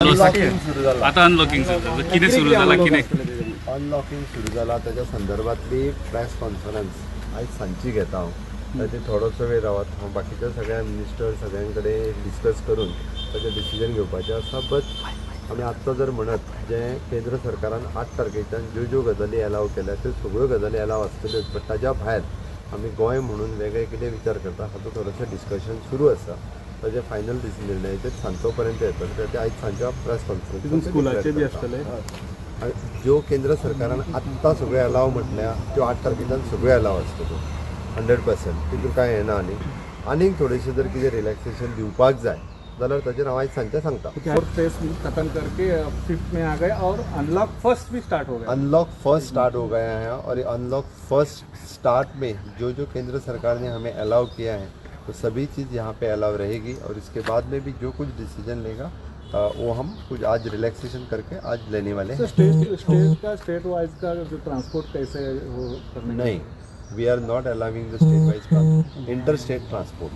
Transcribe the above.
Unlocking सुरू जाला. आता अनलॉकिंग सुरू जालां. कितें सुरू जालां, कितें? अनलॉकिंग सुरू जाला, ताच्या संदर्भातली प्रेस कॉन्फरन्स आयज सांजची घेता हांव. ताचेर थोडोसो वेळ रावात. हांव बाकीच्या सगळ्या मिनिस्टर सगळ्यां कडेन डिस्कस करून ताचें डिसिजन घेवपाचें आसा. बट आमी आत्तां जर म्हणत, जें केंद्र सरकारान 8 तारखेच्यान ज्यो ज्यो गजाली एलाव केल्या, त्यो सगळ्यो गजाली एलाव आसतल्योच. बट ताज्या भायर आमी गोंय म्हणून वेगळे कितें विचार करता, हाचो थोडोसो डिस्कशन सुरू आसा. ताजें फायनल निर्णयाचेर सांजचो पर्यंत येतलो. ते आयज सांजच्या प्रेस तितून स्कुलाचे बी कॉन्फरन्स आसतले. ज्यो केंद्र सरकारान आत्तां सगळ्यो एलाव म्हटल्या, त्यो 8 तारखेच्यान सगळ्यो एलाव आसतल्यो 100%. तितून कांय येना. आनी आनीक थोडेशें जर कितें रिलॅक्सेशन दिवपाक जाय जाल्यार ताचेर हांव आयज सांजचें सांगता. फोर्थ फेज खत्म करके फिफ्थ में आ गए और अनलॉक फर्स्ट भी स्टार्ट हो गया. अनलॉक फर्स्ट स्टार्ट हो गया है और ये अनलॉक फर्स्ट स्टार्ट में जो जो केंद्र सरकार ने हमें अलाउ किया है, तो सभी चीज़ यहाँ पे अलाउ रहेगी और इसके बाद में भी जो कुछ डिसीजन लेगा, वो हम कुछ आज रिलैक्सेशन करके आज लेने वाले सर, हैं. स्टेट स्टेट का, स्टेट वाइज का जो ट्रांसपोर्ट कैसे वो करने? नहीं, we are not allowing the state wise, inter state transport.